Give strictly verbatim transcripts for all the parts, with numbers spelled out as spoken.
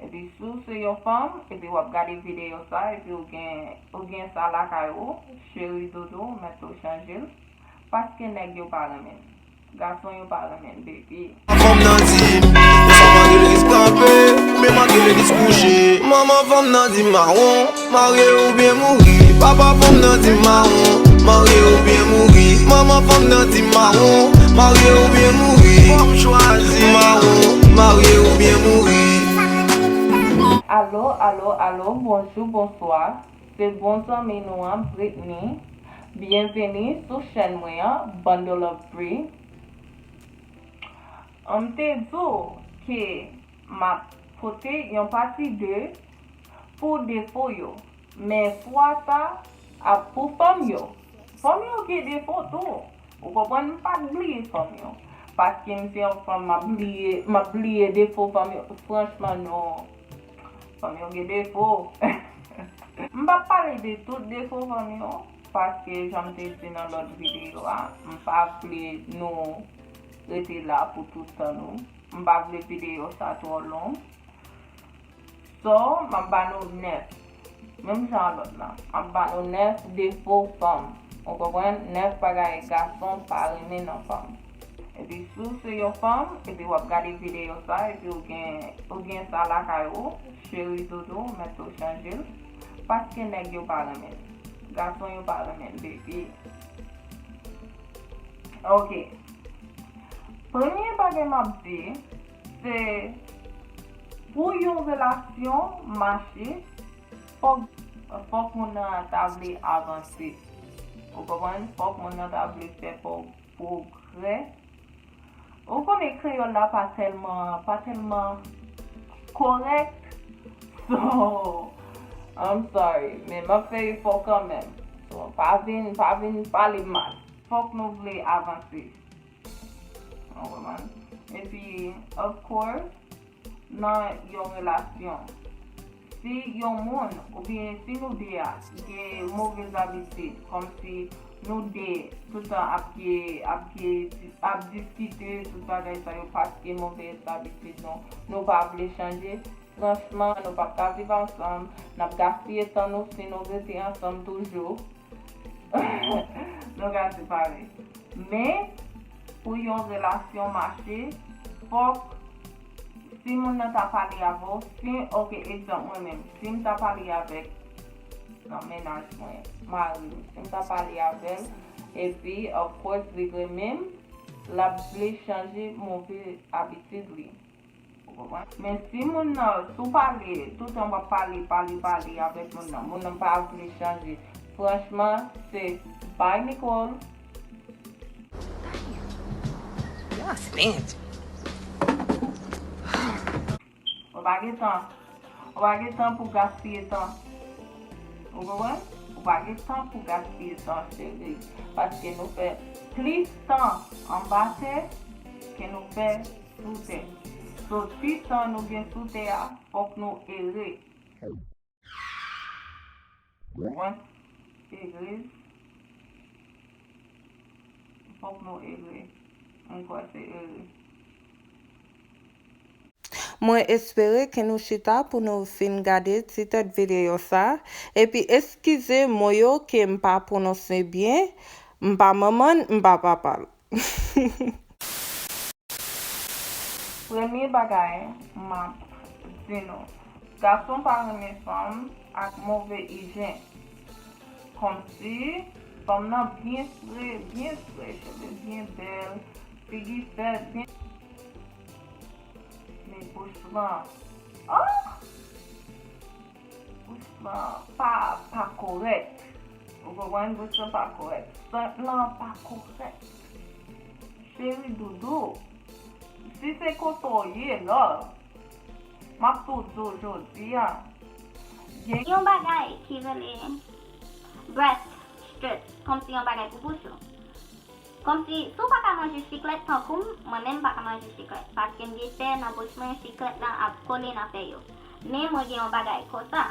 Epi si w se yon fanm, epi w ap gade videyo sa, epi w gen, ou gen sa lakay ou, cheri dodo, mèt ou chanje l. Paske nèg yo pa renmen l. Gason yo pa renmen l, baby. Fanm nan di m, ou sa mande legliz kanpe, men mande legliz kouche. Manman fanm nan di m mawon, marye oubyen mouri. Papa fanm nan di m mawon, marye oubyen mouri. Manman fanm nan di m mawon, marye oubyen mouri. Fò m chwazi mawon, marye oubyen mouri. Alo, alo, alo, bonjou, bonswa. Se bon zanmi nou an, Britney. Byenveni sou chèn mwen an, Bundle of Bree. M te di w ke m ap pote yon pati de pou defo yo. Men fwa sa ap pou fanm yo. Fanm yo gen defo tou. Ou konprann? M pa t bliye fanm yo. Paske m se yon fanm, m ap bliye, m ap bliye defo fanm yo. Franchman, non. Fanm yo gen defo. M p ap pale de tout defo fanm yo, paske jan m te di nan lòt videyo a, m pa vle nou rete la pou tout tan nou. M pa vle videyo sa twò long. So, m ap ba nou nèf. Menm jan a lòt la. M ap ba nou nèf defo fanm. Ou konprann? Nèf bagay gason pa renmen nan fanm. Epi si w se yon fanm, epi w ap gade videyo sa, epi w gen, ou gen sa lakay ou, cheri dodo, mèt ou chanje l. Paske nèg yo pa renmen l. Gason yo pa renmen l, baby. Ok. Premye bagay m ap di, se pou yon relasyon mache, fòk, fòk moun nan ta vle avanse. Ou konprann? Fòk moun nan ta vle fè pwo-, pwogrè. Ou konnen kreyòl la pa tèlman, pa tèlman kòrèk. So, I'm sorry, men m ap fè efò kanmenm. So, pa vin, pa vin pale m mal. Fòk nou vle avanse. Ou konprann? Epi, of course, nan yon relasyon, si yon moun, oubyen si nou de a, gen movèz abitid, kòmsi nou de toutan ap, ap, ap diskite tout bagay sa yo, paske movèz abitid nou, nou pa vle chanje, franchman, nou p ap ka viv ansanm, n ap gaspiye tan nou si nou rete ansanm toujou. Nou ka separe. Men, pou yon relasyon mache, fòk, si moun nan ta pale avè w, si, ok, egzanp, mwen menm, si m ta pale avèk nan mennaj mwen, mari m, si m ta pale avè l, epi, of course, li renmen m, l ap vle chanje move abitid li. Ou konprann? Men si moun nan, si w pale, toutan w ap pale, pale, pale avèk moun nan, moun nan pa vle chanje. Franchman, se bye, Nicole. Y'all stingy. Ou pa gen tan. Ou pa gen tan pou gaspiye tan. Ou konprann? Ou pa gen tan pou gaspiye tan, cheri. Paske nou fè plis tan anba tè ke nou fè sou tè. So, ti tan nou gen sou tè a, fòk nou ere. Mwen, ere. Fòk nou ere. Mwen kwè se ere. Mwen espere ke nou chita pou nou fin gade ti tèt videyo sa. Epi eskize mo yo ke m pa pwononse byen. M pa manman l, m pa papa l. Premye bagay m ap di nou, gason pa renmen fanm ak move ijyen. Kòmsi fanm nan byen fre, byen fre, cheve byen bèl, figi fèt, byen. Men bouch lan, oh! Bouch lan pa, pa kòrèk. Ou konprann? Bouch lan pa kòrèk. Sant lan pa kòrèk. Cheri doudou, si se konsa w ye, love, m ap tou di w jodi a, gen yon bagay ki rele breast strips, kòmsi yon bagay pou bouch ou. Kòmsi, si w pa ka manje chiklèt tankou m, mwen menm m pa ka manje chiklèt, paske m gen pè nan bouch mwen, chiklèt lan ap kole nan fèy yo. Men mwen gen yon bagay konsa.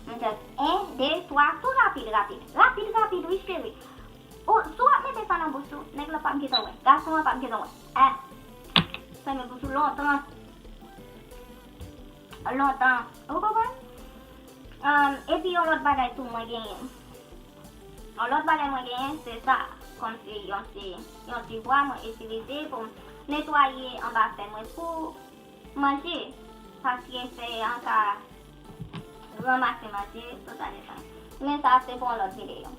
M just, en, de, twa, tou rapid, rapid. Rapid, rapid, wi, cheri. Ou, si w ap mete sa nan bouch ou, nèg lan p ap gentan wè. Gason an p ap gentan wè. Eh, fèmen bouch ou lontan. lontan. Ou konprann? Epi yon lòt bagay tou mwen genyen. Yon lòt bagay mwen genyen, se sa. Kòmsi yon ti, yon ti bwa mwen itilize pou m netwaye anba fè mwen pou manje. Paske fè an ka ranmase manje, tout sa detan. Men sa se pou yon lòt videyo.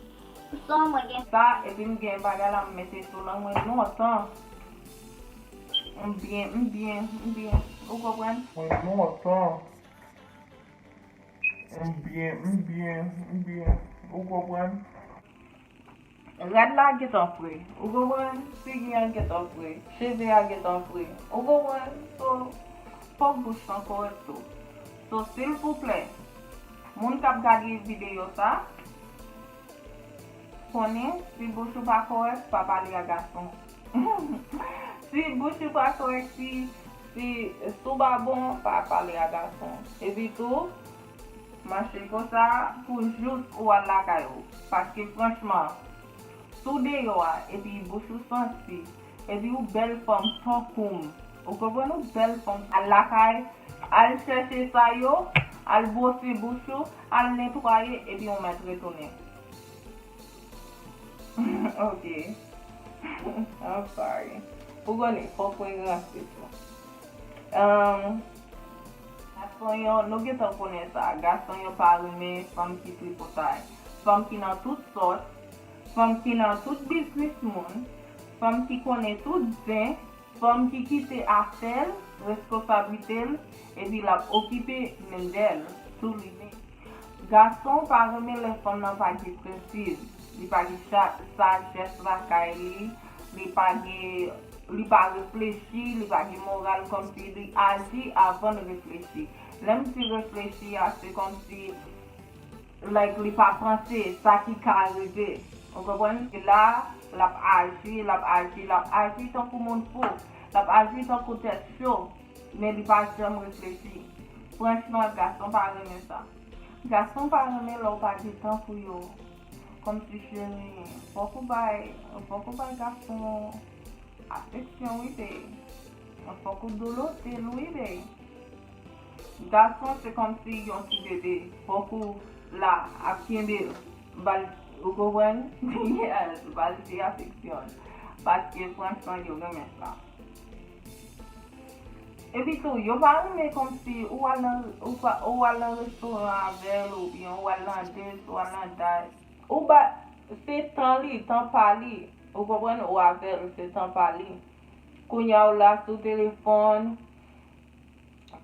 Son mwen gen sa, epi m gen bagay la m mete sou lang mwen lontan. M byen, m byen, m byen. Ou konprann? Mwen lontan. M byen, m byen, m byen. Ou konprann? Rad la gentan fre. Ou konprann? Figi an gentan fre. Cheve a gentan fre. Ou konprann? So, fòk bouch lan kòrèk tou. So, silvouplè, moun k ap gade videyo sa, konnen, si bouch ou pa kòrèk, pa pale a gason. Si bouch ou pa kòrèk, si, si, si w pa bon, pa pale a gason. Epi tou, mache konsa pou jous ou al lakay ou. Paske franchman, si w deyò a, epi bouch ou santi, epi ou bèl fanm tankou m, ou konprann, ou bèl fanm, al lakay, al chèche sa yo, al bwose bouch ou, al netwaye, epi ou mèt retounen. Ok. I'm sorry. Ou konnen, fòk mwen ranse tou. Um, gason yo, nou gentan konnen sa. Gason yo pa renmen fanm ki tripotay. Fanm ki nan tout sòs, fanm ki nan tout biznis moun, fanm ki konnen tout zen, fanm ki kite afè l, reskonsablite l, epi l ap okipe mendèl sou li menm. Gason pa renmen lè fanm nan pa gen prensip, li pa gen cha-, sajès lakay li, li pa gen, li pa reflechi, li pa gen moral, kòmsi li aji avan l reflechi. Lè m di reflechi a, se kòmsi, like, li pa panse sa ki ka rive. Ou konprann? E la, l ap aji, l ap aji, l ap aji tankou moun fou. L ap aji tankou tèt cho. Men li pa janm reflechi. Franchman, gason pa renmen sa. Gason pa renmen lè w pa gen tan pou yo. Kòmsi cheri, fòk ou bay, fòk ou bay gason afeksyon wi, bae. Fòk ou doulote l wi, bae. Gason se kòmsi yon ti bebe. Fòk ou la ap kenbe l. Ba l, ou konprann? Yes, ba l ti afeksyon. Paske franchman, yo renmen sa. Epi tou, yo pa renmen kòmsi ou al nan, ou pa, ou al nan restoran avè l, oubyen ou al nan date, ou al nan dat. Ou ba, se tan li, tan pa li. Ou konprann? Ou avè l, se tan pa li. Kounye a ou la sou telefòn,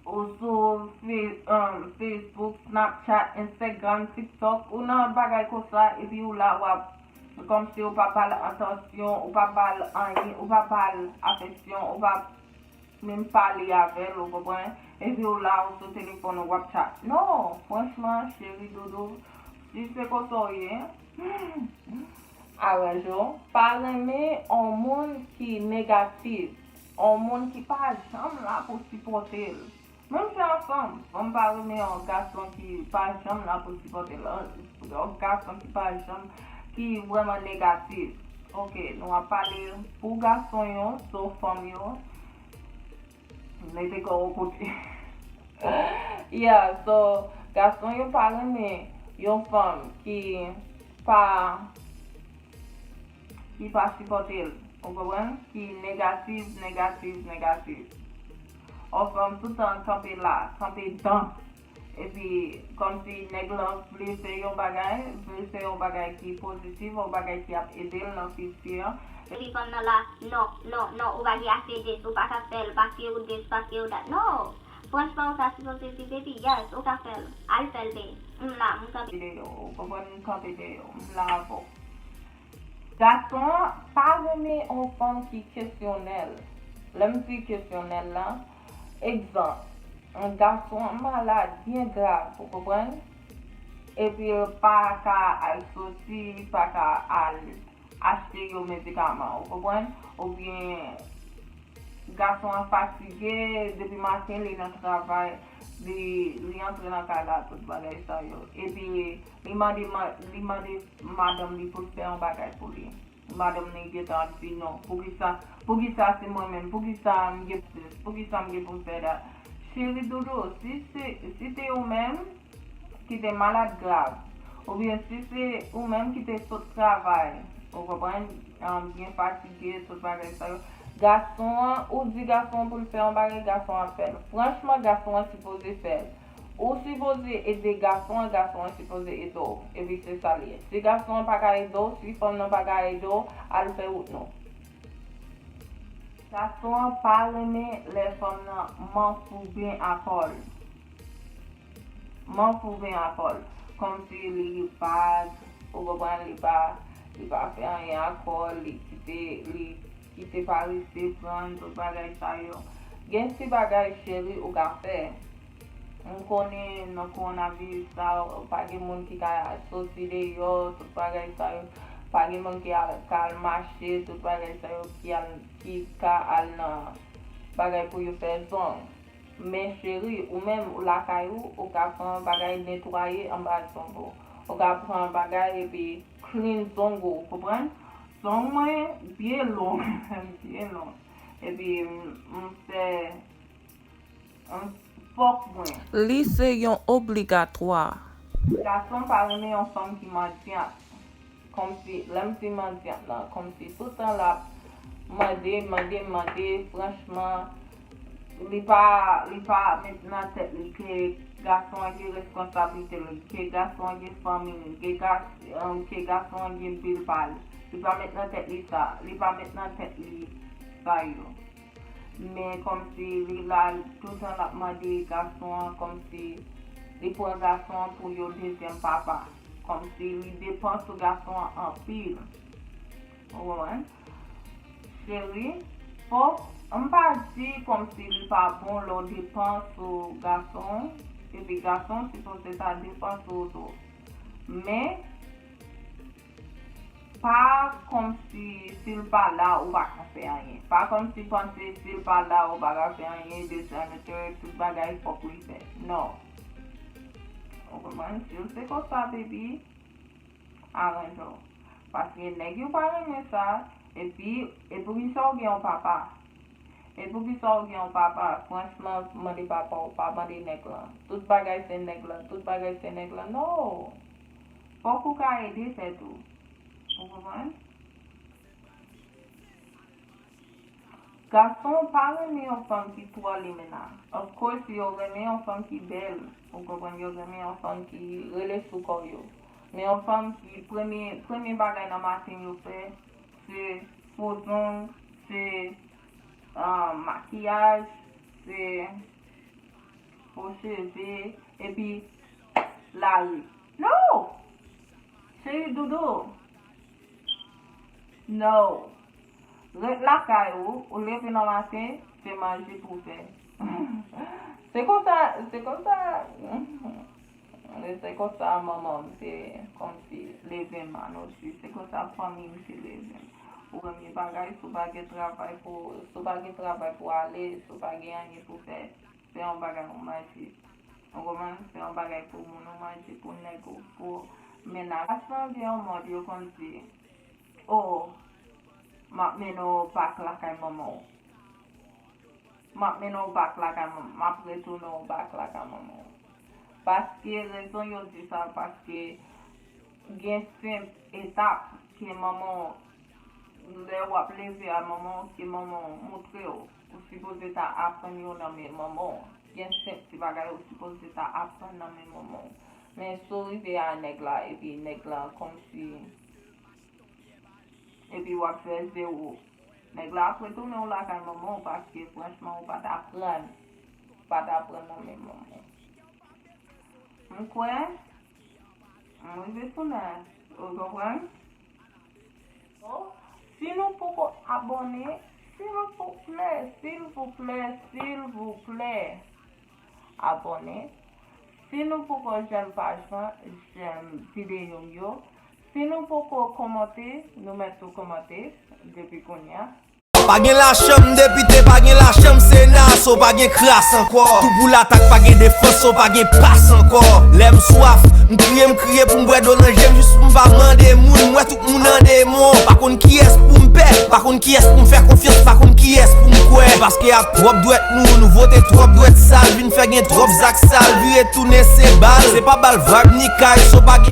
ou sou Fe-, um, Facebook, Snapchat, Instagram, TikTok, ou nan bagay konsa, epi ou la w ap, kòmsi ou pa ba l atansyon, ou pa ba l anyen, ou pa ba l afeksyon, ou pa menm pale avè l, ou konprann? Epi ou la, ou sou telefòn, ou ap chat. Non, franchman, cheri doudou, si se konsa w ye, aranje w. Pa renmen on moun ki negatif, on moun ki pa janm la pou sipòte l. Menm jan fanm, fanm pa renmen yon gason ki pa janm la pou sipòte l. Yon gason ki pa janm, ki vrèman negatif. Ok, nou ap pale pou gason yo, so fanm yo, mete kò w kote. Yeah, so, gason yo pa renmen yon fanm ki pa, ki pa sipòte l. Ou konprann? Ki negatif, negatif, negatif. Yon fanm tout tan kanpe la, kanpe dan. Epi, kòmsi nèg lan vle fè yon bagay, vle fè yon bagay ki pozitif, yon bagay ki ap ede l nan fiti an. Epi fanm nan la, non, non, non, ou pa gen ase dis, ou pa ka fè l, paske ou dis, paske ou dat. Non! Franchman, ou ta sipoze di, baby, yes, ou ka fè l. Al fè l, bae. M la, m kanpe. Dèyè w, ou konprann, m kanpe dèyè w, m la avè w. Gason an pa renmen yon fanm ki kesyonèl. Lè m di kesyonèl la, egzanp, yon gason an malad byen grav, ou konprann? Epi l pa ka al soti, li pa ka al achte yon medikaman, ou konprann? Oubyen gason an fatige, depi maten li nan travay, li, li antre nan kay la, tout bagay sa yo. Epi li mande, ma-, li mande madanm li pou l fè yon bagay pou li. Madanm li gentan ap di non. Poukisa, poukisa se mwen menm? Poukisa m gen, poukisa m gen pou m fè dat? Cheri doudou, si se, si te ou menm ki te malad grav, oubyen si se ou menm ki te sot travay, ou konprann, um, byen fatige, tout bagay sa yo, gason an, ou di gason an pou l fè yon bagay, gason an ap fè l. Franchman, gason an sipoze fè l. Ou sipoze ede gason an, gason an sipoze ede w. Epi se sa l ye. Si gason an pa ka ede w, si fanm nan pa ka ede w, al fè wout nou. Gason an pa renmen lè fanm nan manfouben a kò l. Manfouben a kò l. Kòmsi li pa, ou konprann, li pa, li pa fè anyen a kò l, li kite, li kite parese pran l, tout bagay sa yo. Gen ti bagay cheri ou ka fè. M konnen nan kowonaviris sa, pa gen moun ki ka soti deyò, tout bagay sa yo. Pa gen moun ki al, ka al mache, tout bagay sa yo, ki al, ki ka al nan bagay pou yo fè zong. Men cheri, ou menm, ou lakay ou, ou ka pran bagay netwaye anba zong ou. Ou ka pran bagay epi clean zong ou, konprann? Zong mwen byen long, byen long. Epi m, m fè, m, fòk mwen. Li se yon obligatwa. Gason pa renmen yon fanm ki mandyant. Kòmsi, lè m di mandyant lan, kòmsi toutan l ap mande, mande, mande, franchman, li pa, li pa met nan tèt li ke gason an gen responsablite li, ke gason an gen fanmi li, ke gas-, um, ke gason an gen bil pa li. Li pa met nan tèt li sa, li pa met nan tèt li sa yo. Men kòmsi li la, toutan l ap mande gason an, kòmsi li pran gason an pou yon dezyèm papa. Kòmsi li depan sou gason an anpil. Ou konprann? Cheri, fòk, m pa di kòmsi li pa bon lè w depan sou gason, epi gason sipoze ta depan sou ou tou. Men, pa kòmsi si l pa la, ou pa ka fè anyen. Pa kòmsi panse si l pa la, ou pa ka fè anyen, this and the third, tout bagay fòk li fè. Non. Ou konprann? Si l se konsa, baby, aranje w. Paske nèg yo pa renmen sa, epi, e poukisa w gen yon papa? E poukisa w gen yon papa? Franchman, mande papa w, pa mande nèg lan. Tout bagay se nèg lan, tout bagay se nèg lan. No! Fòk ou ka ede tèt ou. Ou konprann? Gason pa renmen yon fanm ki twò limena. Of course, yo renmen yon fanm ki bèl. Ou konprann? Yo renmen yon fanm ki rele sou kò yo. Men yon fanm ki premye, premye bagay nan maten yo fè, se fo zong, se, ah, makiyaj, se fo cheve, epi lari. No! Cheri doudou. No. Ret lakay ou, ou leve nan maten, se manje pou w fè. Se konsa, se konsa, se konsa manman m te kòmsi leve m, anoti. Se konsa fanmi m te leve m. Ou premye bagay, si w pa gen travay pou, si w pa gen travay pou ale, si w pa gen anyen pou fè, fè yon bagay ou manje. Ou konprann? Fè yon bagay pou moun ou manje, pou nèg ou, pou mennaj. Gason gen yon mòd yo konn di, o, m ap mennen w bak lakay manman w. M ap mennen w bak lakay manman w. M ap retounen w bak lakay manman w. Paske rezon yo di sa, paske gen senp etap ke manman w, lè w ap leve a manman w, ke manman w montre w. Ou sipoze ta aprann yo nan men manman w. Gen senp ti bagay ou sipoze ta aprann nan men manman w. Men si w rive a nèg la, epi nèg la kòmsi, epi w ap fè zewo. Nèg la ap retounen w lakay manman w paske franchman ou pa t aprann. Ou pa t aprann nan men manman w. M kwè, m rive sou nèg. Ou konprann? Oh, si nou poko abòne, silvouplè, silvouplè, silvouplè, abòne. Si nou poko jèm paj lan, jèm videyo m yo. Si nou poko kòmante, nou mèt tou kòmante depi kounye a. Pa gen lachanm depite, pa gen lachanm sena, So pa gen kras ankò. Tou pou latak, pa gen defans, so pa gen pas ankò. Lè m swaf, m kriye, m kriye pou m bwè dlo nan je m, jis pou m pa mande moun. M wè tout moun an demon. Pa konn kiyès pou m pè, pa konn kiyès pou m fè konfyans, pa konn kiyès pou m kwè. Paske ak twòp dwèt nou, nou vote twòp dwèt sal, vin fè gen twòp zak sal, vire tounen se bal. Se pa bal vag ni kay, so pa